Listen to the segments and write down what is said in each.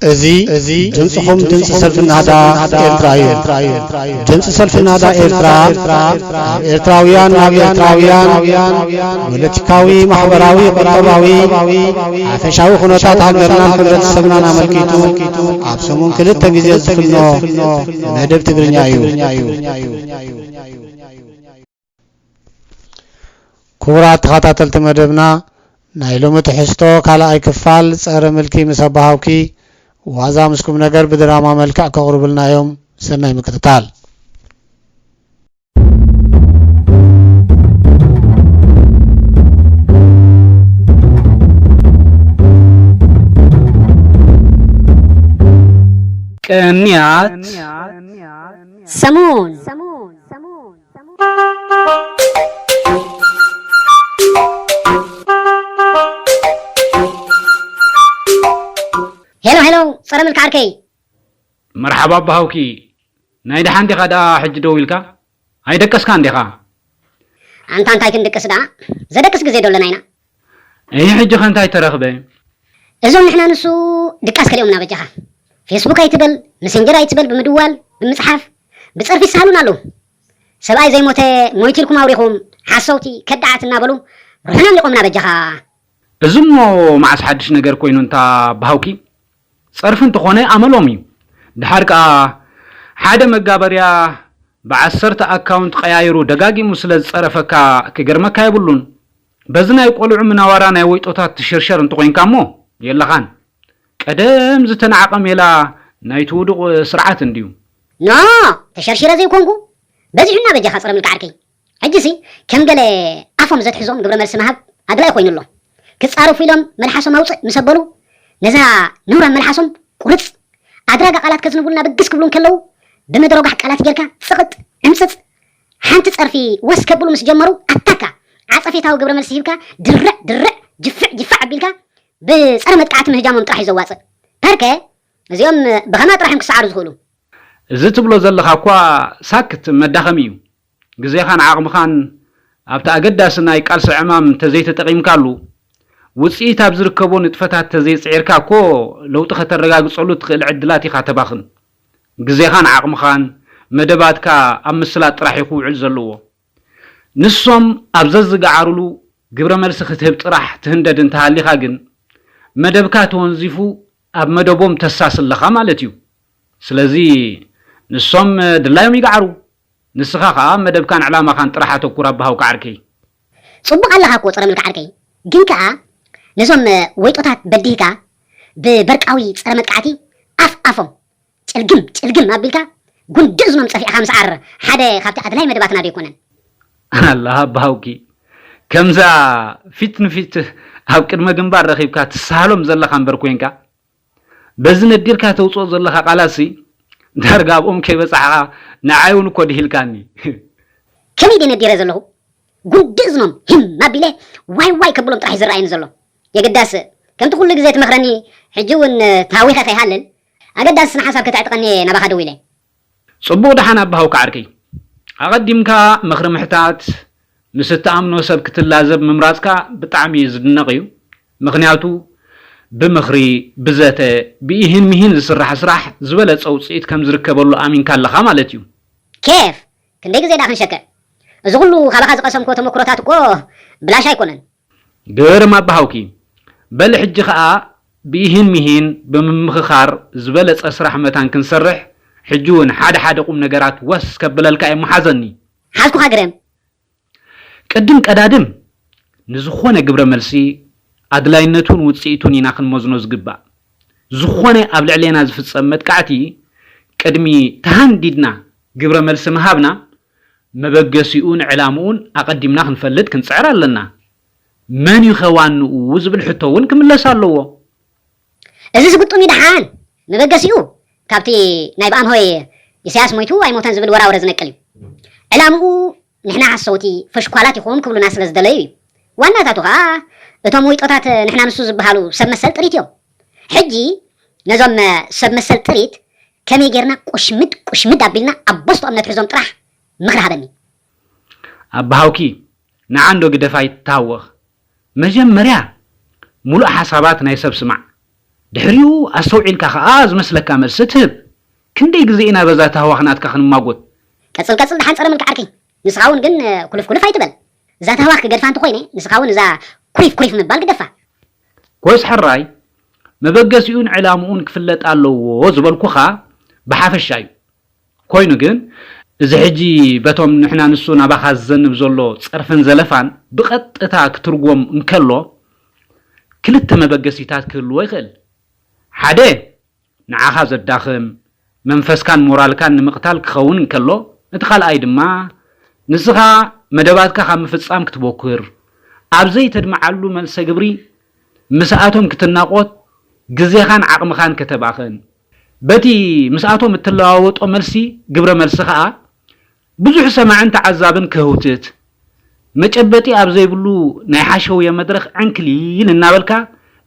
እዚ፣ እዚ ድምፅኹም ድምፂ ሰልፊ ናህዳ ኤርትራ እዩ። ድምፂ ሰልፊ ናህዳ ኤርትራ፣ ካብ ኤርትራውያን ናብ ኤርትራውያን ፖለቲካዊ፣ ማሕበራዊ፣ ቁጠባዊ፣ ሓፈሻዊ ኩነታት ሃገርናን ሕብረተሰብናን ኣመልኪቱ ኣብ ሰሙን ክልተ ግዜ ዝፍኖ መደብ ትግርኛ እዩ። ክቡራት ተኸታተልቲ መደብና፣ ናይ ሎሚ ትሕዝቶ ካልኣይ ክፋል ጸረ ምልኪ ምስ ኣባሃውኪ ዋዛ ምስ ቁም ነገር ብድራማ መልክዕ ከቕርቡልና እዮም። ሰናይ ምክትታል። ቅንያት ሰሙን። ሄሎ፣ ሄሎ፣ ጸረ ምልኪ ዓርከይ። መርሓባ ኣባሃውኪ። ናይ ደሓን ዲኻ ደኣ ሕጂ ደው ኢልካ? ኣይደቀስካን ዲኻ? ኣንታ እንታይ ክንድቅስ ደኣ? ዘደቅስ ግዜ ዶ ኣለና ኢና? እይ፣ ሕጂ ኸ እንታይ ተረኽበ? እዞም ንሕና ንሱ ድቃስ ከሊኦምና በጃኻ። ፌስቡክ ኣይትበል፣ መሴንጀር ኣይትበል፣ ብምድዋል፣ ብምጽሓፍ፣ ብጸርፊ ይሰሃሉና ኣለዉ። ሰብኣይ ዘይሞተ ሞይቱ ኢልኩም ኣውሪኹም፣ ሓሰውቲ፣ ከዳዓት እናበሉ ርሑኖም ይቖምና በጃኻ። እዚ እሞ መዓስ ሓድሽ ነገር ኮይኑ እንታ ኣባሃውኪ? ጸርፊ እንተኾነ ኣመሎም እዩ። ድሓር ከኣ ሓደ መጋበርያ ብዓሰርተ ኣካውንት ቀያይሩ ደጋጊሙ ስለ ዝጸረፈካ ክገርመካ የብሉን። በዚ ናይ ቆልዑ ምናዋራ ናይ ወይጦታት ትሽርሸር እንተኾይንካ እሞ የለኻን። ቀደም ዝተናዕቐ ሜላ ናይቲ ውዱቕ ስርዓት እንድዩ። ኖ፣ ተሸርሺረ ዘይኮንኩ፣ በዚሑና በጃኻ ጸረ ምልኪ ዓርከይ። ሕጂሲ ከም ገለ ኣፎም ዘትሕዞም ግብረ መልሲ ምሃብ ኣድላዪ ኮይኑ ኣሎ። ክጻረፉ ኢሎም መልሓሶም ኣውጽእ ምስ ኣበሉ፣ ነዛ ነውራም መልሓሶም ቁርጽ፣ ኣድራጋ ቃላት ከዝንቡልና ብግስ ክብሉ እንከለዉ፣ ብመደሮጋሕ ቃላት ጌርካ ጽቕጥ፣ ዕምጽጽ፣ ሓንቲ ጸርፊ ወስ ከብሉ ምስ ጀመሩ፣ ኣታካ ዓጸፌታዊ ግብረ መልሲ ሂብካ፣ ድርዕ ድርዕ፣ ጅፍዕ ጅፋዕ ኣቢልካ፣ ብጸረ መጥቃዕቲ ምህጃሞም ጥራሕ እዩ ዘዋጽእ። ፐርከ፣ እዚኦም ብኸማ ጥራሕ እዮም ክሰዓሩ ዝኽእሉ። እዚ ትብሎ ዘለኻ እኳ ሳክት መዳኸሚ እዩ። ግዜኻን ዓቕምኻን ኣብቲ ኣገዳሲ ናይ ቃልሲ ዕማም እንተዘይተጠቒምካሉ፣ ውጽኢት ኣብ ዝርከቦ ንጥፈታት እንተዘይጽዒርካ እኮ ለውጢ ከተረጋግጸሉ እትኽእል ዕድላት ኢኻ ተባኽን። ግዜኻን ዓቕምኻን መደባትካ ኣብ ምስላጥ ጥራሕ እዩ ክውዕል ዘለዎ። ንሶም ኣብ ዘዝገዓሩሉ ግብረ መልሲ ክትህብ ጥራሕ ትህንደድ እንተሃሊኻ ግን፣ መደብካ ተወንዚፉ ኣብ መደቦም ተሳሲ ኣለኻ ማለት እዩ። ስለዚ ንሶም ድላዮም ይገዓሩ። ንስኻ ኸኣ መደብካን ዕላማኻን ጥራሕ ኣተኩር ኣባሃውካ ዓርከይ። ጽቡቕ ኣለኻ እኮ ጸረ ምልኪ ዓርከይ። ግን ከኣ ነዞም ወይጦታት በዲህካ ብበርቃዊ ጸረ መጥቃዕቲ ኣፍ ኣፎም ጭልግም ጭልግም ኣቢልካ ጉንዲ እዝኖም ጸፊዕካ ምስዓር ሓደ ካብቲ ኣድላይ መደባትና ዶ ኣይኮነን? ኣላ ኣባሃውኪ፣ ከምዛ ፊት ንፊት ኣብ ቅድመ ግንባር ረኺብካ ትሳሃሎም ዘለኻ እምበር ኮይንካ፣ በዚ ነዲርካ ተውጽኦ ዘለኻ ቃላትሲ፣ ዳርጋ ኣብኦም ከይበጻሕኻ ንዓይ እውን እኮ ድሂልካኒ። ከመይ ድየ ነዲረ ዘለኹ? ጉንዲ እዝኖም ሂም ኣቢለ ዋይ ዋይ ከብሎም ጥራሕ እዩ ዝረኣየኒ ዘሎ። የግዳስ፣ ከምቲ ኩሉ ግዜ ትመኽረኒ፣ ሕጂ እውን ታዊኸ ከይሃልል፣ ኣገዳሲ ስነ ሓሳብ ከተዕጥቐኒ እየ ናባኻ ደዊለ። ጽቡቕ ደሓን ኣባሃውካ ዓርከይ። ኣቐዲምካ ምኽሪ ምሕታት፣ ምስ እትኣምኖ ሰብ ክትላዘብ ምምራጽካ ብጣዕሚ ዝድነቕ እዩ። ምኽንያቱ፣ ብምኽሪ፣ ብዘተ፣ ብኢሂን ምሂን ዝስራሕ ስራሕ ዝበለጸ ውጽኢት ከም ዝርከበሉ ኣሚንካ ኣለኻ ማለት እዩ። ኬፍ! ክንደይ ግዜ ደኣ ክንሸክዕ? እዚ ኩሉ ካባኻ ዝቐሰምክዎ ተመክሮታት እኮ ብላሽ ኣይኮነን። ግርም ኣባሃውኪ። በል ሕጂ ኸኣ ብኢሂን ምሂን ብምምኽኻር ዝበለጸ ስራሕ መታን ክንሰርሕ፣ ሕጂ እውን ሓደ ሓደ ቁም ነገራት ወስ ከብለልካ እየ እሞ ሓዘኒ። ሓዝኩኻ ግርም። ቅድም ቀዳድም ንዝኾነ ግብረ መልሲ ኣድላይነቱን ውጽኢቱን ኢና ክንመዝኖ ዝግባእ። ዝኾነ ኣብ ልዕሌና ዝፍጸም መጥቃዕቲ ቅድሚ ተሃንዲድና ግብረ መልሲ ምሃብና መበገሲኡን ዕላምኡን ኣቐዲምና ክንፈልጥ ክንጽዕር ኣለና። መን እዩ ከ ዋንኡ ዝብል ሕቶ እውን ክምለስ ኣለዎ። እዚ ዝግጡም እዩ ደሓን መበገሲኡ ካብቲ ናይ ብኣንሆይ ኢሳያስ ሞይቱ ኣይሞተን ዝብል ወራወረ ዝነቅል እዩ። ዕላምኡ ንሕና ሓሰውቲ ፈሽኳላት ኢኹም ክብሉና ስለ ዝደለዩ እዩ። ዋናታቱ ኸኣ እቶም ወይጦታት ንሕና ንሱ ዝበሃሉ ሰብ መሰል ጥሪት እዮም። ሕጂ ነዞም ሰብ መሰል ጥሪት ከመይ ጌርና ቁሽምድ ቁሽምድ ኣቢልና ኣብ ቦስቶኦም ነትሕዞም ጥራሕ ምኽሪ ሃበኒ። ኣባሃውኪ፣ ንዓንዶ ግደፍ ኣይትተሃወኽ። መጀመርያ ሙሉእ ሓሳባት ናይ ሰብ ስማዕ። ድሕሪኡ ኣስተውዒልካ ከኣ ዝመስለካ መልሲ ትህብ። ክንደይ ግዜ ኢና በዛ ታህዋኽ ናትካ ክንማጎት? ቀጽል ቀጽል ደሓን ጸረ ምልኪ ዓርከይ። ንስኻ እውን ግን ኩልፍ ኩልፍ ኣይትበል። እዛ ታህዋኽ ክገድፋ እንተኾይነ ንስኻ እውን እዛ ኩሪፍ ኩሪፍ ምባል ግደፋ። ጎስ ሕራይ፣ መበገሲኡን ዕላምኡን ክፍለጥ ኣለዎ ዝበልኩኻ ብሓፈሻ እዩ። ኮይኑ ግን፣ እዚ ሕጂ በቶም ንሕና ንሱ ናባኻ ዝዘንብ ዘሎ ጸርፍን ዘለፋን ብቐጥታ ክትርጎም እንከሎ፣ ክልተ መበገሲታት ክህልዎ ይኽእል። ሓደ፣ ንዓኻ ዘዳኽም፣ መንፈስካን ሞራልካን ንምቕታል ክኸውን እንከሎ፣ እቲ ካልኣይ ድማ፣ ንስኻ መደባትካ ካብ ምፍጻም ክትቦክር፣ ኣብ ዘይተድምዓሉ መልሰ ግብሪ ምስኣቶም ክትናቖት፣ ግዜኻን ዓቕምኻን ከተባኽን። በቲ ምስኣቶም እትለዋወጦ መልሲ፣ ግብረ መልሲ ኸኣ፣ ብዙሕ ሰማዕን ተዓዛብን ከህውትት፣ መጨበጢ ኣብ ዘይብሉ ናይ ሓሸውየ መድረኽ ዕንክሊል እናበልካ፣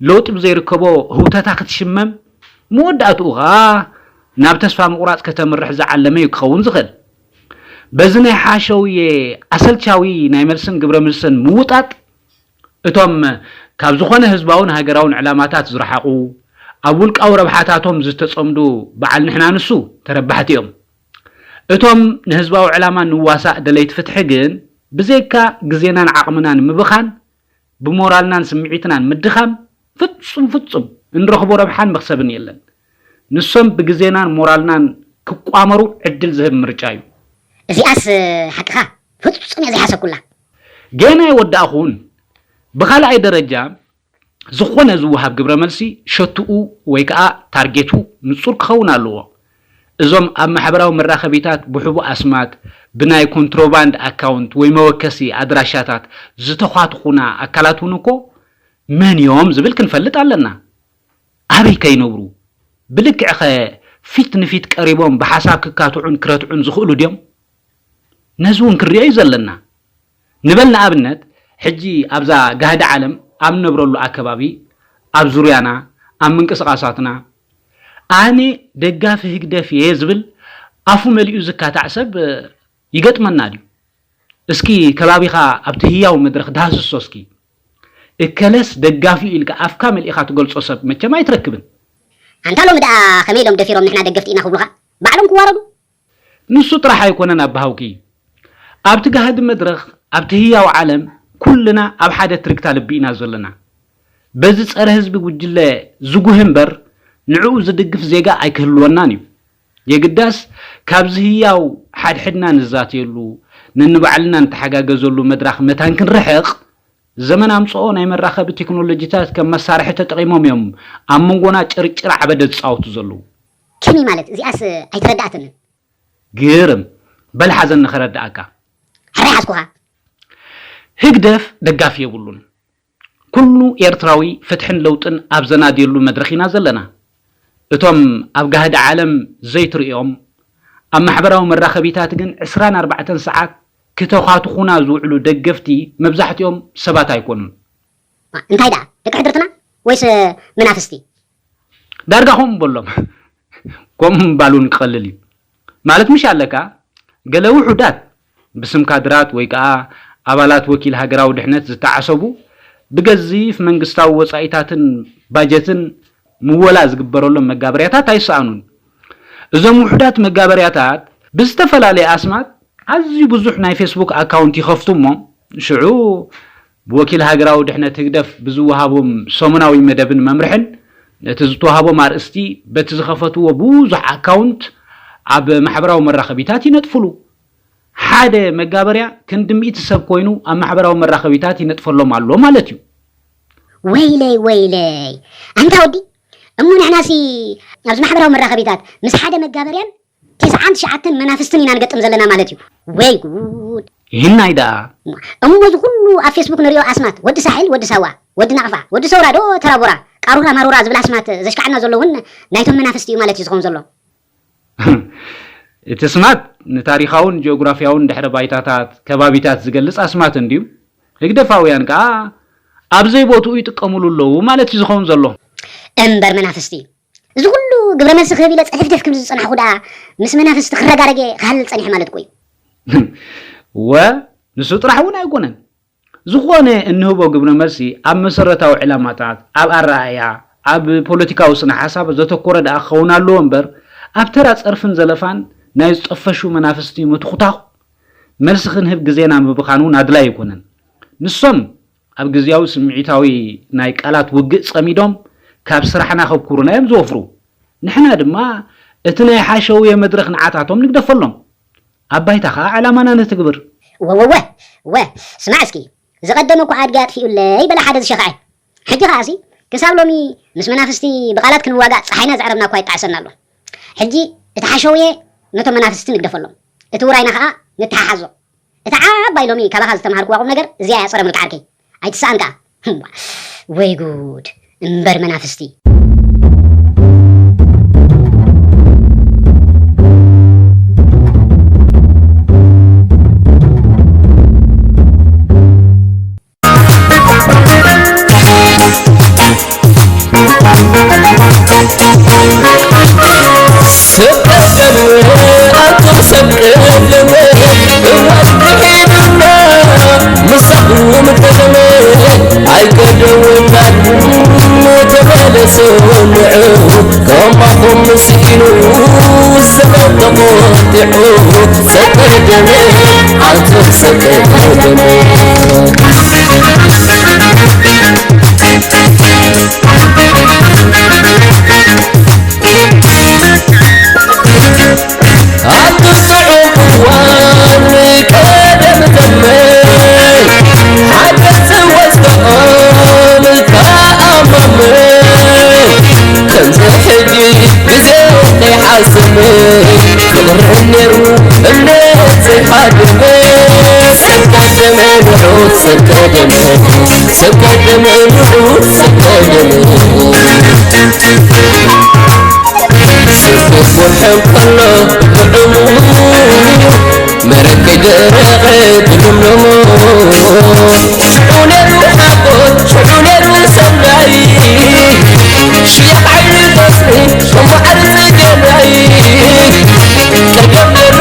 ለውጢ ብዘይርከቦ ህውተታ ክትሽመም፣ መወዳእትኡ ኸኣ ናብ ተስፋ ምቑራጽ ከተምርሕ ዝዓለመ እዩ ክኸውን ዝኽእል። በዚ ናይ ሓሸውየ ኣሰልቻዊ ናይ መልስን ግብረ መልስን ምውጣጥ፣ እቶም ካብ ዝኾነ ህዝባውን ሃገራውን ዕላማታት ዝረሓቑ፣ ኣብ ውልቃዊ ረብሓታቶም ዝተጸምዱ በዓል ንሕና ንሱ ተረባሕቲ እዮም። እቶም ንህዝባዊ ዕላማ ንዋሳእ ደለይቲ ፍትሒ ግን፣ ብዘይካ ግዜናን ዓቕምናን ምብኻን፣ ብሞራልናን ስምዒትናን ምድኻም፣ ፍጹም ፍጹም እንረኽቦ ረብሓን መኽሰብን የለን። ንሶም ብግዜናን ሞራልናን ክቋመሩ ዕድል ዝህብ ምርጫ እዩ። እዚኣስ ሓቅኻ፣ ፍጹም እየ ዘይሓሰብኩላ። ገና ኣይወዳእኹን። ብኻልኣይ ደረጃ፣ ዝኾነ ዝወሃብ ግብረ መልሲ ሸትኡ ወይ ከኣ ታርጌቱ ንጹር ክኸውን ኣለዎ። እዞም ኣብ ማሕበራዊ መራኸቢታት ብሕቡእ ኣስማት፣ ብናይ ኮንትሮባንድ ኣካውንት ወይ መወከሲ ኣድራሻታት ዝተዃትኹና ኣካላት እውን እኮ መን እዮም ዝብል ክንፈልጥ ኣለና። ኣበይ ከ ይነብሩ? ብልክዕኸ ፊት ንፊት ቀሪቦም ብሓሳብ ክካትዑን ክረትዑን ዝኽእሉ ድዮም? ነዚ እውን ክንሪኦ እዩ ዘለና። ንበል ንኣብነት፣ ሕጂ ኣብዛ ጋህዲ ዓለም ኣብ ንነብረሉ ኣከባቢ፣ ኣብ ዙርያና፣ ኣብ ምንቅስቓሳትና፣ ኣነ ደጋፊ ህግደፍ እየ ዝብል ኣፉ መሊኡ ዝካታዕ ሰብ ይገጥመና ድዩ? እስኪ ከባቢኻ ኣብቲ ህያው መድረኽ ዳህስሶ እስኪ። እከለስ ደጋፊ ኢልካ ኣፍካ መሊእኻ ትገልጾ ሰብ መቸም ኣይትረክብን። ኣንታ ሎሚ ደኣ ከመይ ኢሎም ደፊሮም ንሕና ደገፍቲ ኢና ክብሉኻ? ባዕሎም ክዋረዱ። ንሱ ጥራሕ ኣይኮነን ኣባሃውኪ። ኣብቲ ጋህዲ መድረኽ፣ ኣብቲ ህያው ዓለም፣ ኩልና ኣብ ሓደ ትርግታ ልቢ ኢና ዘለና። በዚ ጸረ ህዝቢ ጉጅለ ዝጉህ እምበር፣ ንዕኡ ዝድግፍ ዜጋ ኣይክህልወናን እዩ። የግዳስ፣ ካብዚ ህያው ሓድሕድና ንዛተየሉ፣ ነንባዕልና ንተሓጋገዘሉ መድራኽ መታን ክንርሕቕ፣ ዘመን ኣምጽኦ ናይ መራኸቢ ቴክኖሎጂታት ከም መሳርሒ ተጠቒሞም እዮም ኣብ መንጎና ጭርጭር ዓበደ ዝጻወቱ ዘለዉ። ከመይ ማለት? እዚኣስ ኣይተረድኣትንን። ግርም። በል ሓዘኒ ከረድኣካ። ሕራይ ሓዝኩኻ። ህግደፍ ደጋፊ የብሉን። ኩሉ ኤርትራዊ ፍትሕን ለውጥን ኣብ ዘናድየሉ መድረኽ ኢና ዘለና። እቶም ኣብ ጋህዲ ዓለም ዘይትርእዮም፣ ኣብ ማሕበራዊ መራኸቢታት ግን ዕስራን ኣርባዕተን ሰዓት ክተዃትኹና ዝውዕሉ ደገፍቲ መብዛሕትኦም ሰባት ኣይኮኑን። ዋ፣ እንታይ ደኣ? ደቂ ሕድርትና ወይስ መናፍስቲ? ዳርጋ ከምኡ በሎም። ከምኡ ምባል እውን ክቐልል እዩ። ማለት ምሽ ኣለካ፣ ገለ ውሑዳት ብስም ካድራት ወይ ከኣ ኣባላት ወኪል ሃገራዊ ድሕነት ዝተዓሰቡ፣ ብገዚፍ መንግስታዊ ወጻኢታትን ባጀትን ምወላ ዝግበረሎም መጋበርያታት ኣይሰኣኑን። እዞም ውሑዳት መጋበርያታት ብዝተፈላለየ ኣስማት ኣዝዩ ብዙሕ ናይ ፌስቡክ ኣካውንት ይኸፍቱ እሞ፣ ሽዑ ብወኪል ሃገራዊ ድሕነት ህግደፍ ብዝወሃቦም ሰሙናዊ መደብን መምርሕን፣ ነቲ ዝተዋህቦም ኣርእስቲ በቲ ዝኸፈትዎ ብዙሕ ኣካውንት ኣብ ማሕበራዊ መራኸቢታት ይነጥፍሉ። ሓደ መጋበርያ ክንዲ ሚእቲ ሰብ ኮይኑ ኣብ ማሕበራዊ መራኸቢታት ይነጥፈሎም ኣሎ ማለት እዩ። ወይለይ፣ ወይለይ። ኣንታ ወዲ፣ እሞ ንሕናሲ ኣብዚ ማሕበራዊ መራኸቢታት ምስ ሓደ መጋበርያን ተስዓን ትሽዓተን መናፍስትን ኢና ንገጥም ዘለና ማለት እዩ። ወይ ጉድ! ይህናይ ደኣ። እሞ እዚ ኩሉ ኣብ ፌስቡክ ንሪኦ ኣስማት፣ ወዲ ሳሕል፣ ወዲ ሳዋ፣ ወዲ ናቕፋ፣ ወዲ ሰውራ ዶ ተራቦራ፣ ቃሩራ ማሩራ ዝብል ኣስማት ዘሽካዕና ዘሎ እውን ናይቶም መናፍስቲ እዩ ማለት እዩ ዝኸውን ዘሎ። እቲ ስማት ንታሪኻውን ጂኦግራፊያውን ድሕረ ባይታታት፣ ከባቢታት ዝገልጽ ኣስማት እንድዩ። ህግደፋውያን ከኣ ኣብ ዘይቦትኡ ይጥቀሙሉ ኣለዉ ማለት እዩ ዝኸውን ዘሎ። እምበር መናፍስቲ፣ እዚ ኩሉ ግብረ መልሲ ክህብ ኢለ ጸደፍደፍ ክብል ዝጸናሕኩ ደኣ ምስ መናፍስቲ ክረጋረገ ክሃልል ጸኒሐ ማለት እኮ እዩ። እወ፣ ንሱ ጥራሕ እውን ኣይኮነን። ዝኾነ እንህቦ ግብረ መልሲ ኣብ መሰረታዊ ዕላማታት፣ ኣብ ኣረኣእያ፣ ኣብ ፖለቲካዊ ስነ ሓሳብ ዘተኮረ ደኣ ክኸውን ኣለዎ እምበር፣ ኣብ ተራ ጸርፍን ዘለፋን ናይ ዝጠፈሹ መናፍስቲ ምትኹታኹ መልሲ ክንህብ ግዜና ምብኻን እውን ኣድላይ ኣይኮነን። ንሶም ኣብ ግዜያዊ ስምዒታዊ ናይ ቃላት ውግእ ጸሚዶም ካብ ስራሕና ከብኩሩና እዮም ዝወፍሩ። ንሕና ድማ እቲ ናይ ሓሸውየ መድረኽ ንዓታቶም ንግደፈሎም። ኣብ ባይታ ኸኣ ዕላማና ነትግብር። ወወወ፣ ወ፣ ስማዕ እስኪ፣ ዝቐደመ እኮ ኣድጊ ኣጥፊኡለይ በለ ሓደ ዝሸኽዐ። ሕጂ ኸኣሲ፣ ክሳብ ሎሚ ምስ መናፍስቲ ብቓላት ክንዋጋእ ጸሓይና ዘዕረብና እኳ ይጣዕሰና ኣሎ። ሕጂ እቲ ሓሸውየ ነቶም መናፍስቲ ንግደፈሎም፣ እቲ ውራይና ኸኣ ንተሓሓዞ። እታ ዓባይ ሎሚ ካባኻ ዝተማሃርኩዋ ቁም ነገር እዚኣ እያ፣ ጸረ ምልኪ ዓርከይ። ኣይትስኣን ከኣ። ህዋ። ወይ ጉድ! እምበር መናፍስቲ። ሰብ ቀደም ኣንቱም ሰብ ቀደም እዋን ክሒዱና ምሳኹም ቀደም ኣይቀደወናን ተመለሱ ንዑ ከማኹም ስኢኑ ዘመን ተቖጢዑ ሰብ ቀደም ኣንቱም ሰብ ቀደም ኣብ ጥዑም እዋን ቀደም ዘመን ሓገዝ ዝወፅኦም ተኣማመን ከምዚ ሕጂ ግዜ ከይሓስብ ፍቕሪ ነይሩ እምነት ዘይሓድም ሰብ ቀደም ንዑ ሰብ ቀደም ሰብ ቀደም ንዑ ሰብ ቀደም ስርጉት ውሕም ከሎ ብዕሙ መሬት ከይደረቐ ብልምለሞ ሽዑ ነይሩ ሓጎስ ሽዑ ነይሩ ሰናይ ሽያቕ ዓይኒ ተስሚ ከም ማዕሪ ጽጌረዳይ ቀደም ነይሩ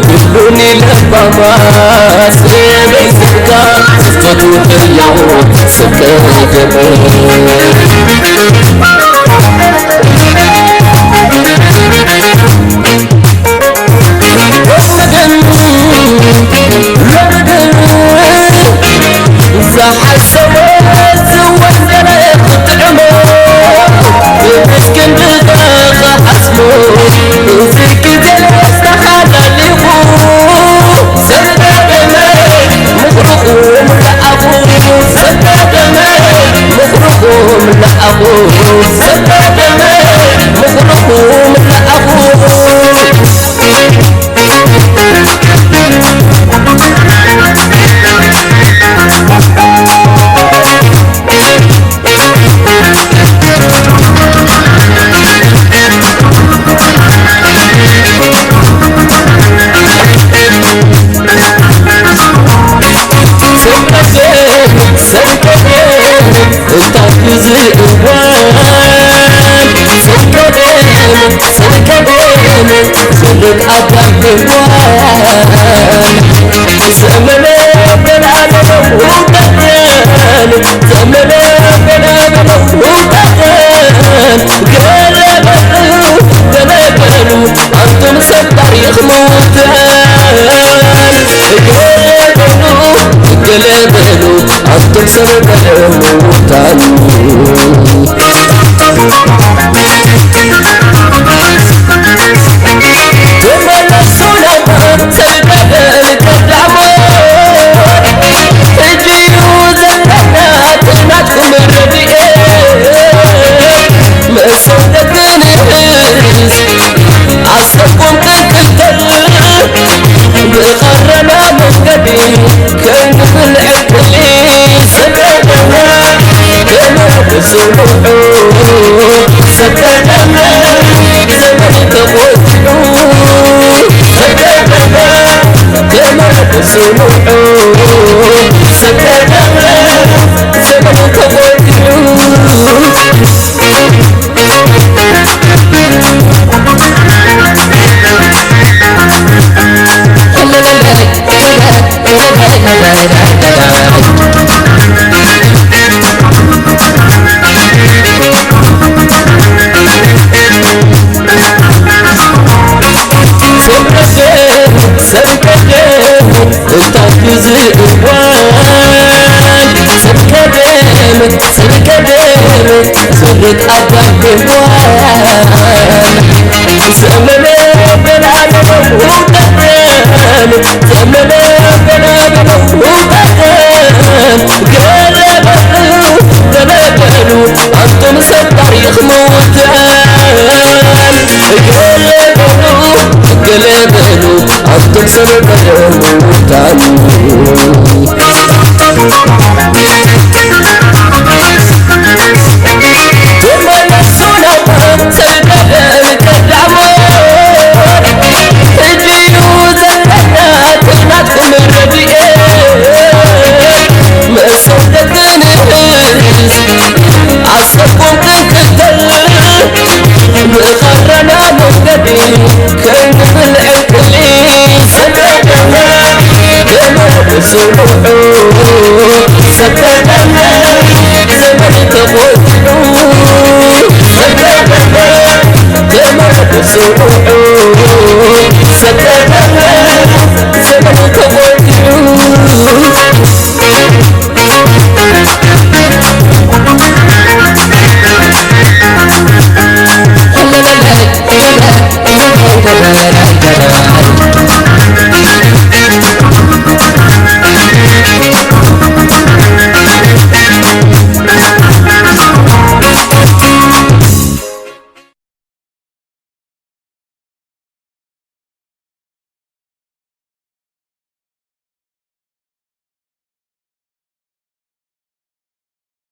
ኩሉኒ ለባማት በይዝካ ዝፈትዉ ህያው ሰብ ቀደም ዝሓሰቦ ዝወሰነ ክጥዕሞ ብክንድኻ ክሓስቦ እዚ ግዜ ዝተሓላሊኹ ሰብ ቀደመ ምኽርኹም ለኣኹ ሰብ ቀደመ ምኽርኹም ለኣኹ ሰብ ቀደመ ምኽርኹም ለኣኹ ኣንቱም ሰብ ታሪኽ ምውታን ገለ በሉ ገለ በሉ ኣንቱም ሰብ ቀደም ምውታን ተመለሱ ናብታ ሰብ ቀደም ቀዳሞት ሕጂ እዩ ዘመና ገደል ዝርግ ኣባይ ጓል ዘመነ በላለ ውጠን ዘመነ በላለ ውጠን ገለ በሉ ገለ በሉ ኣንቱም ሰብ ታሪኽ ምውታን ገለ በሉ ገለ በሉ ኣንቱም ሰብ ታሪኽ ምውታን